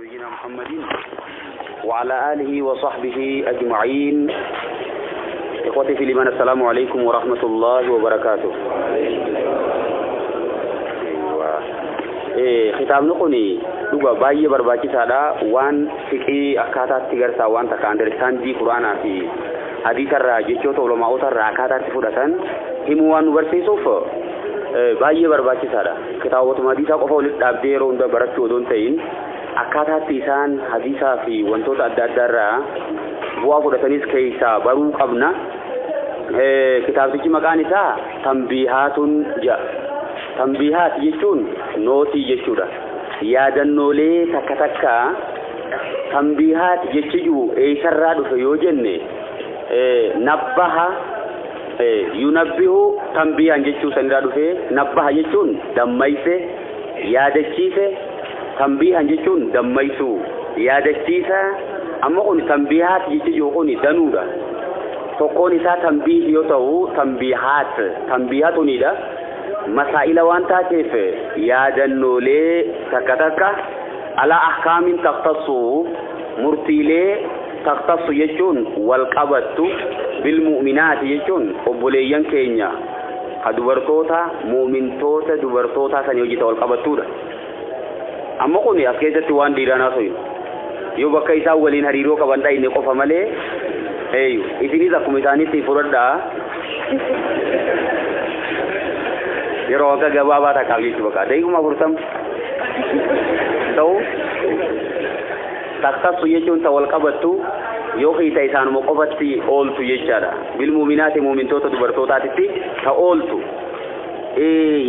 نبينا محمد وعلى آله وصحبه أجمعين. إخوتي في الإيمان، السلام عليكم ورحمة الله وبركاته. أيوة. Kitaabni kun dhuga baay'ee barbaachisaadha. Waan fiqii akkaataatti garsaa waan takka understandii Quraanaa fi hadiisarraa jechoota ulamaa'otarraa akkaataatti fudhatan himuu waan nu barsiisuuf baay'ee barbaachisaadha. Kitaabotuma hadiisaa qofa walitti dhaabdee yeroo hunda barachuu odoo hin ta'in akkaataatti isaan hadiisaa fi wantoota adda addaarraa bu'aa fudhatanis keessaa baruu qabna. Kitaabtichi maqaan isaa Tambiihaatun jedha. Tambiihaat jechuun nootii jechuudha. Yaadannoolee takka takka tambiihaat jechiyyuu eessarraa dhufe yoo jenne, nabbaha yunabbihu tambiihan jechuu sanirraa dhufe. Nabbaha jechuun dammayse, yaadachiise. Tambiihan jechuun dammaysuu, yaadachiisa. Amma kun tambiihaat jechiyyuu kun danuudha. Tokkoon isaa tambiih yoo ta'u, tambiihaat tambiihatunidha. Masaa'ila waan taateef yaadannoolee takka takka alaa ahkaamin taktassu, murtiilee, taktassu jechuun wal qabattu, bilmu'minaati jechuun obboleeyyan keenya ka dubartoota, mu'mintoota dubartoota sanii hojjeta wal qabattuudha. Amma kun as keessatti waan dhiiraa haasoyu yoo bakka isaan waliin hariiroo qaban dhayne qofa malee, eeyyu isinis akkuma isaanitti fudhadhaa yeroo akka gabaabaa takkaaf jechuu bakka daqiiquma 40 ta'u. Taktassu jechuun ta wal qabattu yoo hiita isaanuma qofatti ooltu jechaadha. Bilmuuminaati muumintoota dubartootaatitti ta ooltu.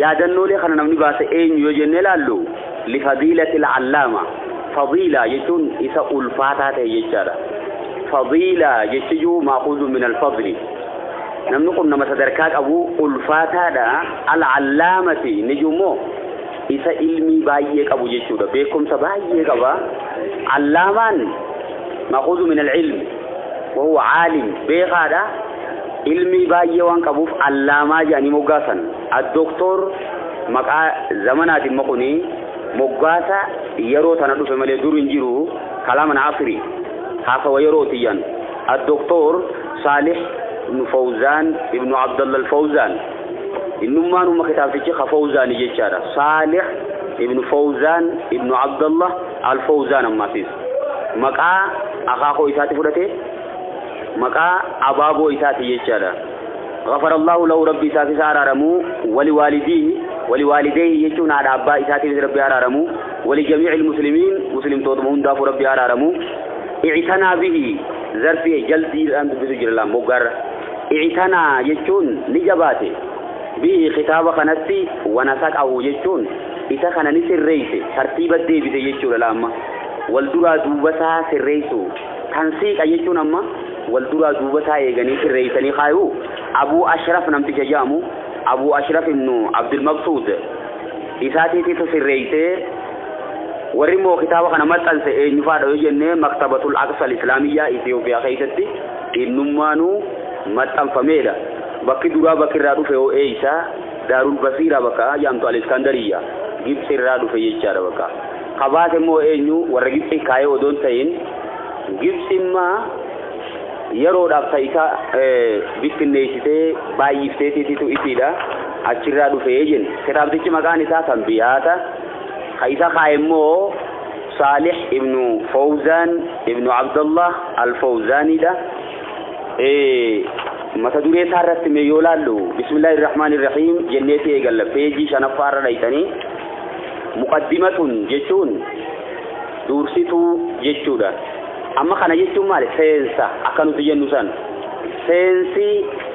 Yaadannoolee kana namni baase eenyu yoo jennee laallu, lifadiilati allaama. Fadiila jechuun isa ulfaataa ta'e jechaadha. Fadiila jechiyyuu maaquudu min alfadli. Namni kun nama sadarkaa qabu, ulfaataadha. Al'allaamati ni immoo isa ilmii baay'ee qabu jechuudha, beekumsa baay'ee qaba. Allaamaan maaquudu min alilm wa huwa caalim, beekaadha. Ilmii baay'ee waan qabuuf allaamaa jedhanii moggaasan. Addoktor maqaa zamanaatiin maquni moggaasa yeroo tana dhufe malee dur hin jiru. Kalaaman asri, haasawa yeroo tiyyan. Addoktor Saalih ibnu Fawzaan ibnu Abdallah al-Fawzaan, innummaan umma kitaabtichi ka Fawzaani jechaadha. Saalih ibnu Fawzaan ibnu Abdallah al-Fawzaan ammaasiis maqaa akaakoo isaati fudhate, maqaa abaaboo isaati jechaadha. غفر الله له, ربي إسافis araaramu, ولوالديه، ولوالديه jechuun haadha abbaa isaatiifis rabbi araaramu, ولجميع المسلمين muslimtootuma hundaafuu rabbi araaramu. اعتنى به zarfii jaldiidhaan dubbisu jira laan moggaarra. اعتنى jechuun ni jabaate, به kitaaba kanatti, ونسقه jechuun isa kana ni sirreeyse, tartiiba deebise jechuudha. Laamma wal duraa duubasaa sirreeysu, tansiiqa jechuun amma wal duraa duubasaa eeganii sirreeysanii kaayuu. Abuu Ashraf namticha jedhamu, Abuu Ashraf ibnu Abdulmaqsuud isaatiititu sirreeysee. Warri immoo kitaaba kana maxxanse eenyu faadha yoo jenne, Maktabatul Aqsa Islaamiyyaa Itoophiyaa keessatti innummaanuu maxxanfameedha. Bakki duraa bakki irraa dhufe yoo eeysa, Daarul Basiira bakka jedhamtu Al-Iskandariya Gibxi irraa dhufe jechaadha. Bakka kabaase immoo eenyu, warra Gibxi kaayee odoon ta'in, Gibxi immaa yeroodhaaf ta'isa bittinneessitee baay'ifteetiitu isiidha achirraa dhufee jenne. Kitaabtichi maqaan isaa Tanbiyaata, ka isa kaaye immoo Saalih ibnu Fawzaan ibnu Abdallah al-Fawzaanidha. Mata duree isaa irratti mee yoo laallu, bismillahi irrahmaani irrahiim jenneeti eegalla. Peejii shanaffaa irra dhayxanii, muqaddimatun jechuun dursituu jechuudha. Amma kana jechuun maali? Seensa akka nuti jennu san. Seensi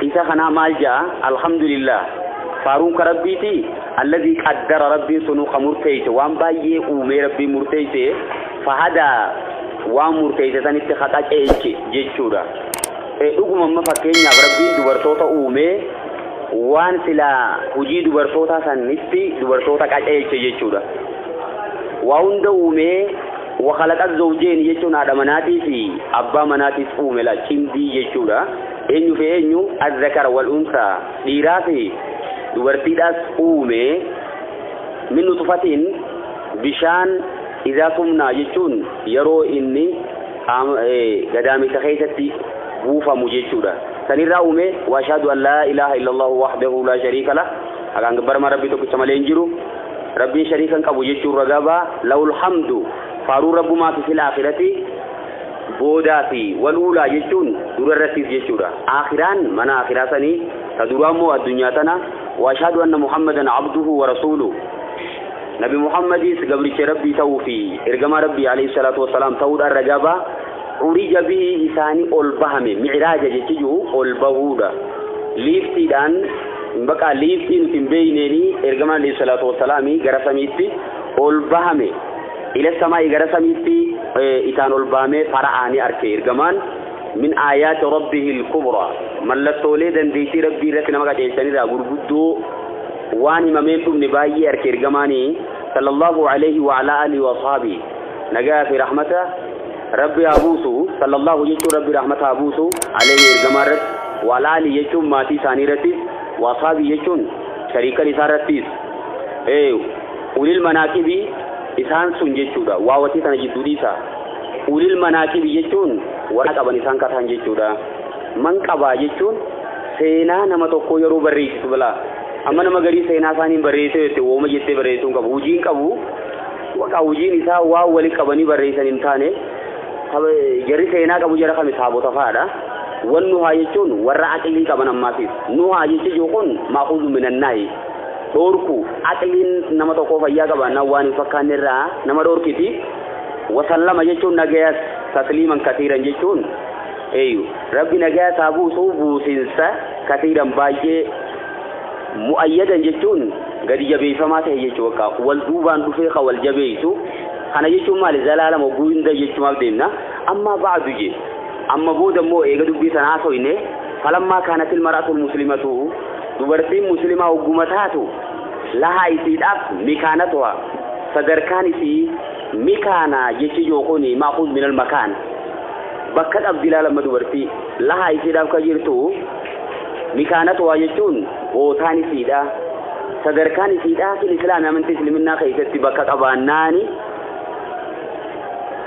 isa kanaa maal jedha? Alhamdulillah, faaruun ka rabbiiti, alladii qaddara, rabbiin sunuu ka murteeyse, waan baay'ee uumee rabbiin murteeyse, fahadaa, waan murteeyse sanitti ka qaceelche jechuudha. Dhuguma amma fakkeenyaaf rabbiin dubartoota uumee waan silaa hojii dubartoota sanitti dubartoota qaceelche jechuudha. Waa hunda uumee, وخلق الزوجين jechuun haadha manaatii fi abbaa manaatiif uume la, cimdii jechuudha. Eenyu fi eenyu? الذكر والأنثى, dhiiraa fi dubartiidhaas uume, من نطفة, bishaan Idaa qumnaa jechuun yeroo inni gadaamisa keessatti buufamu jechuudha. Sanirraa uume wa ashhadu an laa ilaaha illallahu wahdahu laa shariika lah, haqaan gabbarama rabbii tokkicha malee hin jiru, rabbiin shariika hin qabu jechuun ragaa ba'a. Lahul hamdu faaruu rabbumaa fi fil aakhirati boodaa fi wal uulaa jechuun dura irrattis jechuudha. Aakhiraan mana aakhiraa sanii ta duraa immoo addunyaa tana. Wa ashhadu anna muhammadan abduhu wa rasuuluhu, nabi muhammadis gabricha rabbii ta'uu fi ergamaa rabbii alayhi salaatu wassalaam ta'uudhaan ragaa ba'a. Urija bihi isaanii ol bahame, mi'raaja jechi jiru ol bahuudha. Liiftiidhaan baqa liiftii nuti hin beeyneeni ergamaan alayhi salaatu wassalaami gara samiitti ol bahame. Ila samaa'i gara samiitti isaan ol bahame fara'aanii arke ergamaan min aayaati rabbihi al-kubra, mallattoolee dandeettii rabbii irratti nama qajeelchanirraa gurguddoo waan himameen dhumne baay'ee arke ergamaanii sallallahu alayhi wa ala alihi wa sahbihi. Nagaa fi rahmata rabbi haa buusu. Sallallahu jechuun rabbi rahmata haa buusu alayhi ergamaa irratti, wa ala alihi jechuun maatii isaanii irrattis, wa sahbihi jechuun shariikan isaa irrattis. Ulil manaaqibi isaan sun jechuudha. Waawatii tana jidduu dhiisa. Ulil manaaqibi jechuun warra qaban isaan kataan jechuudha. Man qabaa jechuun seenaa nama tokkoo yeroo barreessitu balaa. Amma nama garii seenaa isaanii barreessee jette wooma jettee barreessuu hin qabu. Hojiin qabu waqa hojiin isaa waan wali qabanii barreessan hin taane. Jarri seenaa qabu jara kami saabota fa'aadha. Wan nuhaa jechuun warra aqlii qaban ammaatiif. Nuhaa jechi kun maaquuzu minannaahi. Dhoorku aqliin nama tokkoo fayyaa qabaannaan waan hin fakkaanne irraa nama dhoorkiti. Wasallama jechuun nagayas tasliiman katiiran jechuun eeyyu rabbi nagaya isaa buusuu buusinsa katiiran baay'ee. Mu'ayyadan jechuun gadi jabeeffamaa ta'e jechuu bakka wal duubaan dhufee ka wal jabeessu. Kana jechuun maali? Zalaalama oguu hunda jechumaaf deemna. Amma ba'du je amma booda immoo eega dubbii sana haasoyne falammaa kaanatil mar'atul muslimatu dubartiin muslimaa ogguma taatu lahaa isiidhaaf mikaanatuha sadarkaan isii mikaana jechi jiru kun maaquuz minal makaan bakka qabdi ilaalama dubartii lahaa isiidhaaf ka jirtu mikaanatuha jechuun bootaan isiidha sadarkaan isiidha fil islaami amantii isliminnaa keessatti bakka qabaannaani.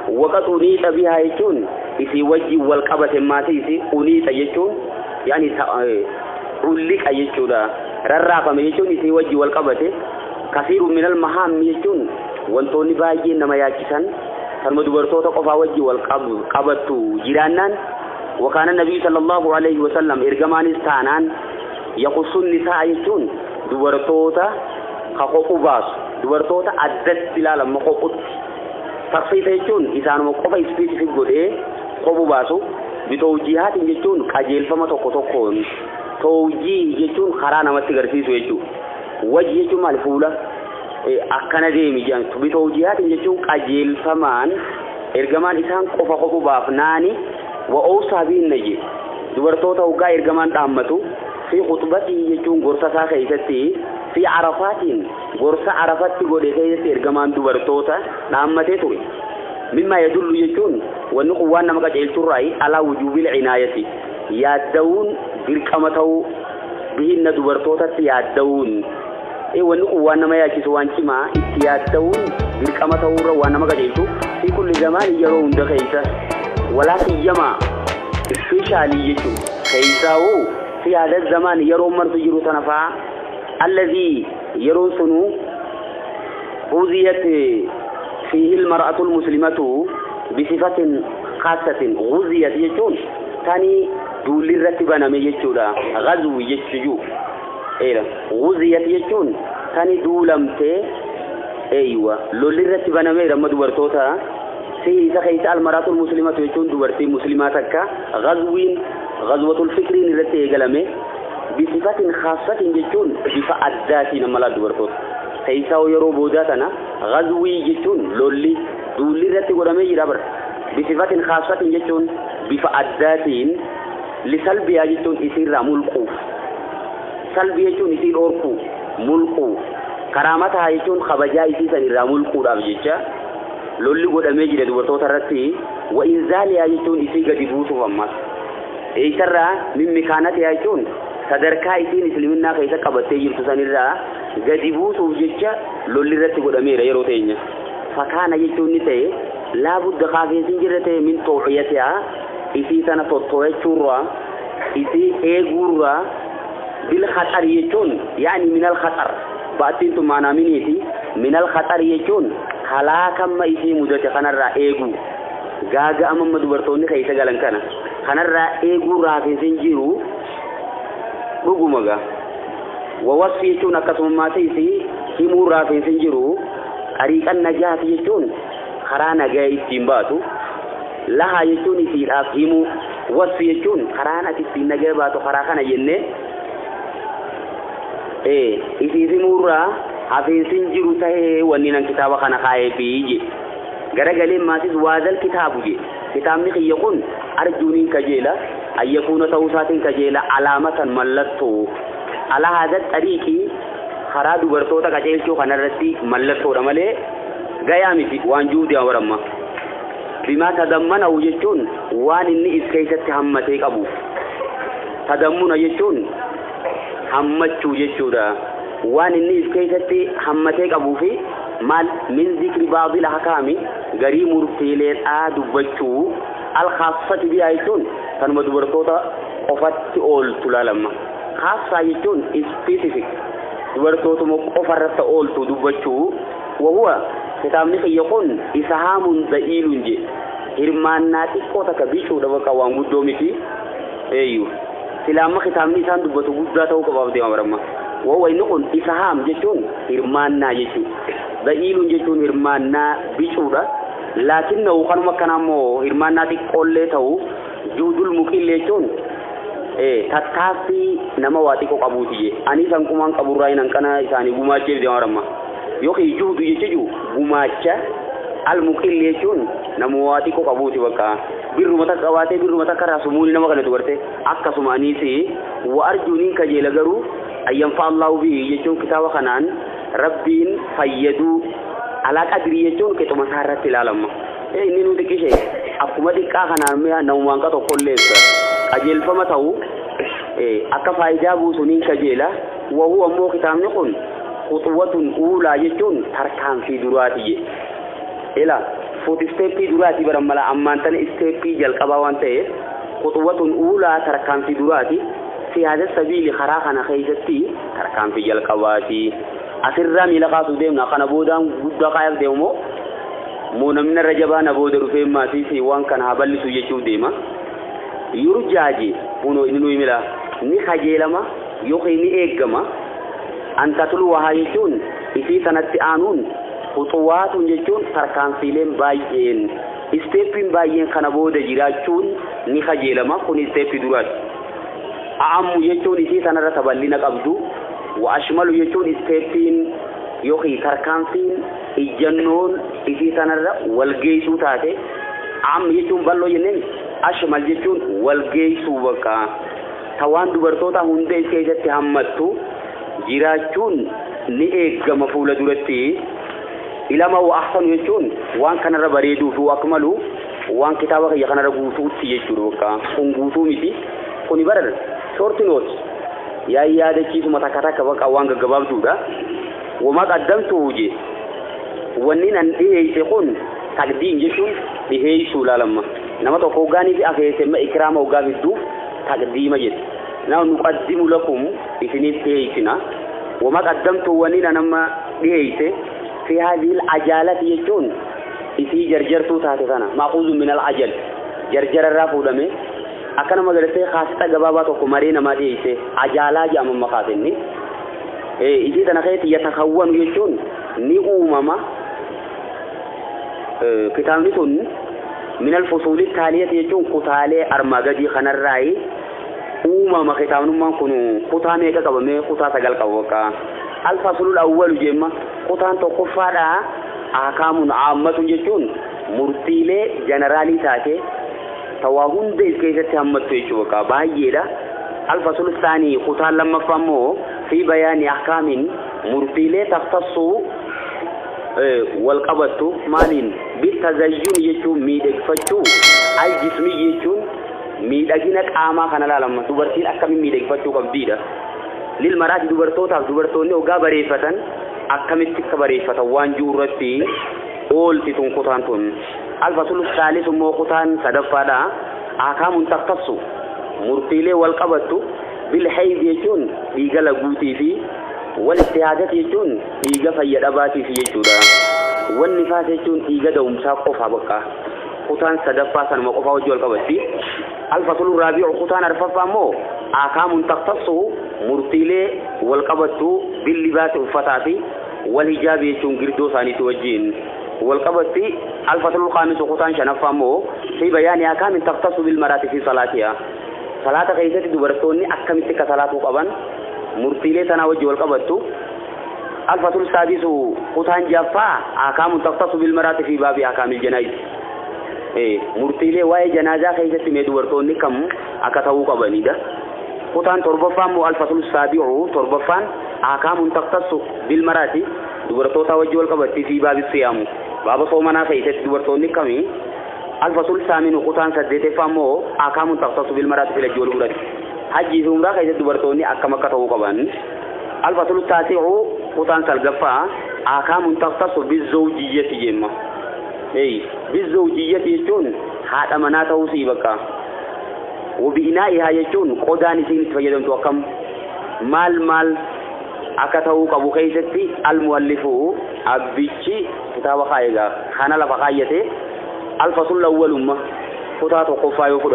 Waqat uniixa bihaa jechuun isii wajjin wal qabate maatii isii uniixa jechuun yaani culliqa jechuudha. Rarraafame jechuun isii wajjin wal qabate. Kasiiru minal mahaammi jechuun wantoonni baay'een nama yaachisan kanuma dubartoota qofaa wajjin wal qabattu jiraannaan. Wakaana nabii sallallahu alayhi wasallam ergamaanis taanaan yaqussu nisaa jechuun dubartoota ka qophuu baasu dubartoota addatti ilaalama qophutti. Taksiisa jechuun isaanuma qofa ispeesifik godhee qophuu baasu. Bitawjihaatiin jechuun qajeelfama tokko tokkoon. Tawjii jechuun karaa namatti agarsiisu jechuudha. Wajji jechuun maali? Fuula akkana deemi jedhan. Bitawjihaatiin jechuun qajeelfamaan ergamaan isaan qofa qophuu baafnaani. Wa oosaa bihinna je dubartoota hoggaa ergamaan dhaammatu fi khutbatii jechuun gorsa isaa keessatti fi arafaatiin gorsa arafatti godhe keessatti ergamaan dubartoota dhaammatee ture. Mimmaa yadullu jechuun wanni kun waan nama qajeelchurraayi alaa wujuubil cinaayati yaadda'uun dirqama ta'uu bihinna dubartootatti yaadda'uun wanni kun waan nama yaachisu waan cimaa itti yaadda'uun dirqama ta'uurra waan nama qajeelchu fi kulli zamaani yeroo hunda keessa walaa siyyamaa ispeeshaalii jechuun keessaawuu fi haada zamaan yeroo martu jiru sana fa'aa allazii yeroon sunuu غزيت فيه المرأة المسلمة بصفة خاصة. غزيت يجون ثاني دول الرتبة نمي يجودا غزو يجو إيه غزيت يجون ثاني دولمته أيوة لول الرتبة نمي رمى دورتوتا فيه سخيت المرأة المسلمة يجون دورتي مسلماتك غزوين غزوة الفكرين التي قلمه بصفة خاصة يجون بفعل ذاتي نملا دورتوتا كيساو يرو بوداتنا غزوي جتون لولي دولي رتي قدامي جرابر بصفة خاصة جتون بفعداتين لسلبيا جتون يصير ملقو سلبيا جتون يصير أوركو ملقو كرامتها جتون خبجا يصير سنير ملقو رابجة لولي قدامي جرا دورتو ترتي وإنزاليا جتون يصير قد يبوسو فماس إيسرا من مكانتها جتون sadarkaa isiin isliminnaa keessa qabattee jirtu sanirraa gadi buusuuf jecha lolli irratti godhameera yeroo teenya. Fakkaana jechuun ni ta'e laabudda kaafeensi jirre ta'e min too'iyatihaa isii sana tottoo'achuurraa isii eeguurraa bil khaxar jechuun yaani minal khaxar ba'attiin tun maanaa miniiti minal khaxar jechuun halaakamma isii mudate kanarraa eeguu gaaga amamma dubartoonni keessa galan kana kanarraa eeguurraa hafeensi jiru dhuguma gaa wawasfi jechuun akkasuma maatii isii himuurraa hafeensi jiru xariiqan najaati jechuun karaa nagaa ittiin baatu lahaa jechuun isiidhaaf himuu wasfi jechuun karaan ati ittiin nagaa baatu karaa kana jennee isiif himuurraa hafeensi jiru ta'ee wanni nan kitaaba kana kaa'eefi je garagaleen maasis waadal kitaabu je kitaabni kiyya kun arjuuniin kajeela ayyakuuna ta'uu isaatiin kajeela alaamatan mallattoo ala haadha xariiqii karaa dubartoota qajeelchuu kanarratti mallattoodha malee gayaa miti waan jiru deema baramma bimaa tadammanahu jechuun waan inni if keessatti hammatee qabuuf tadammuna jechuun hammachuu jechuudha waan inni if keessatti hammatee qabuufi maal min zikri baadil ahkaami garii murtiileedhaa dubbachuu alkhaassati bihaa jechuun kanuma dubartoota qofatti ooltu laalamma khaassaa jechuun specific dubartootuma qofarratti ooltu dubbachuu wahuwa kitaabni kiyya kun isahaamun da'iilun je hirmaannaa xiqqoo takka bicuudha bakka waan guddoo miti eeyyu silaamma kitaabni isaan dubbatu guddaa ta'uu qabaaf deema baramma wahuwa inni kun isahaam jechuun hirmaannaa jechuu da'iilun jechuun hirmaannaa bicuudha laakinnahu kanuma akkanaa immoo hirmaannaa xiqqoollee ta'u juudul muqillee jechuun tattaaffii nama waa xiqqoo qabuuti je ani isaan kumaan qaburraa hin hanqana isaanii gumaacheef deema baramma yookiin juudu jechuun gumaacha almuqilli jechuun nama waa xiqqoo qabuuti bakka birruma takka qabaatee birruma takka irraa sumuuni nama kanatu garte akkasuma aniis wa arjuuniin kajeela garuu ayyanfa allahu bihi jechuun kitaaba kanaan rabbiin fayyaduu alaa qadrii jechuun qixuma isaa irratti ilaalamma inni nu xiqqishe akkuma xiqqaa kanaan mi'a namumaan qa tokkolleessa qajeelfama ta'u akka faayidaa buusuniin kajeela wahuu ammoo kitaabni kun khuxuwatun uulaa jechuun tarkaanfii duraati je ila fuut isteeppii duraati baran mala ammaan tana isteeppii jalqabaa waan ta'eef khuxuwatun uulaa tarkaanfii duraati fi haada sabiili karaa kana keessatti tarkaanfii jalqabaati asirraa miila kaasuu deemna kana boodaan guddaa kaayaaf deemu moo namni irra jabaa na booda dhufee maasiis waan kana haa bal'isu jechuuf deema yurjaaji kunoo inni nuyi mila ni kajeelama yookiin ni eeggama an tatluwahaa jechuun isii sanatti aanuun khuxuwaatun jechuun tarkaanfiileen baay'een isteeppiin baay'een kana booda jiraachuun ni kajeelama kun isteeppii duraati a'ammu jechuun isii sanarra tabal'ina qabdu wa ashmalu jechuun isteeppiin yookiin tarkaanfiin ijjannoon isii sanarra walgeessuu taate a'ammu jechuun bal'oo jenneen ashmal jechuun walgeessuu bakka tawaan dubartoota hunda is keessatti hammattu jiraachuun ni eeggama fuula duratti ilama wa ahsanu jechuun waan kanarra bareeduu fi akmalu waan kitaaba kiyya kanarra guutuutti jechuudha bakka kun guutuu miti kuni bara short note yaa yaadachiisuma takka takka bakka waan gaggabaabduudha wama qaddamtu je wanni nan dhiheeyse kun taqdiim jechuun dhiheeysuu laalamma nama tokko hoggaanii fi afeese ma ikraama hoggaa fidduuf taqdiima jedhe na nuqaddimu lakum isiniif dhiheeysina wama qaddamtu wanni nan amma dhiheeyse fi haadhihi alajaalati jechuun isii jarjartuu taate kana maaquuzu min alajal jarjararraa fuudhame akkanuma gartee kaasixa gabaabaa tokko maree namaa dhiheeyse ajaalaa jedhama amma kaasenni isii tana keessatti yatakawwanu jechuun ni uumama kitaabni sun min alfusuuli taaliyati jechuun kutaalee armaa gadii kanarraayi uumama kitaabnummaan kun kutaa meeqa qabame kutaa 9 qaba bakka alfasulul awwalu jemma kutaan tokkoffaadha ahkaamun aammatun jechuun murtiilee jeneraalii taate tawaa hunda is keessatti hammattu jechuu bakka baay'eedha alfasulu saanii kutaan lammaffaa immoo fi bayaani ahkaamin murtiilee taftassuu wal qabattu maaliin bitazayyun jechuun miidhagfachuu aljismi jechuun miidhagina qaamaa kana laalamma dubartiin akkamiin miidhagfachuu qabdiidha lil maraati dubartootaaf dubartoonni hoggaa bareeffatan akkamitti akka bareeffatan waan jiru irratti Oolti tun kutaan tun. Alfasulu saalis immoo kutaan sadaffaadha. Ahkaamun takhtassu murtiilee wal qabattu bilhayd jechuun dhiiga laguutii fi wal istihaadati jechuun dhiiga fayya dhabaatiif jechuudha. Wal nifaas jechuun dhiiga da'umsaa qofa bakka. Kutaan sadaffaa sanuma qofaa wajji wal qabatti. Alfasulu raabi'u kutaan arfaffaa immoo ahkaamun takhtassu murtiilee wal qabattu billibaasi uffataa fi wal hijaabi jechuun girdoo isaaniitti wajjin wal qabatti. Alfaslul khaamisu kutaan shanaffaa immoo fi bayaani ahkaamin takhtassu bil maraati fi salaatiha. Salaata keessatti dubartoonni akkamitti akka salaatuu qaban murtiilee tanaa wajji wal qabattu. Alfaslul saadisu kutaan jaffaa ahkaamun takhtassu bil maraati fi baabi ahkaamil janaa'iz. Murtiilee waa'ee janaazaa keessatti mee dubartoonni kam akka ta'uu qabanidha. Kutaan torbaffaan immoo alfaslul saabi'u torbaffaan ahkaamun takhtassu bil maraati dubartoota wajji wal qabatti fi baabi siyaamu. Baaba soomanaa keessatti dubartoonni kami. Alfasul saaminu kutaan saddeeteffaa immoo ahkaamun takhtassu bil maraati fil hajji wal umrati. Hajjii fi umraa keessatti dubartoonni akkam akka ta'uu qaban. Alfasul taasi'u kutaan salgaffaa ahkaamun takhtassu bizawjiyyati jemma. Bizawjiyyati jechuun haadha manaa ta'uu sii bakka. Wabi'inaa'ihaa jechuun qodaan isiin itti fayyadamtu akkam maal maal akka ta'uu qabu keessatti almuallifu abbichi kitaaba kaayegaa kana lafa kaayyate. Alfasul awwalumma kutaa tokkoffaa yoo fudhatu.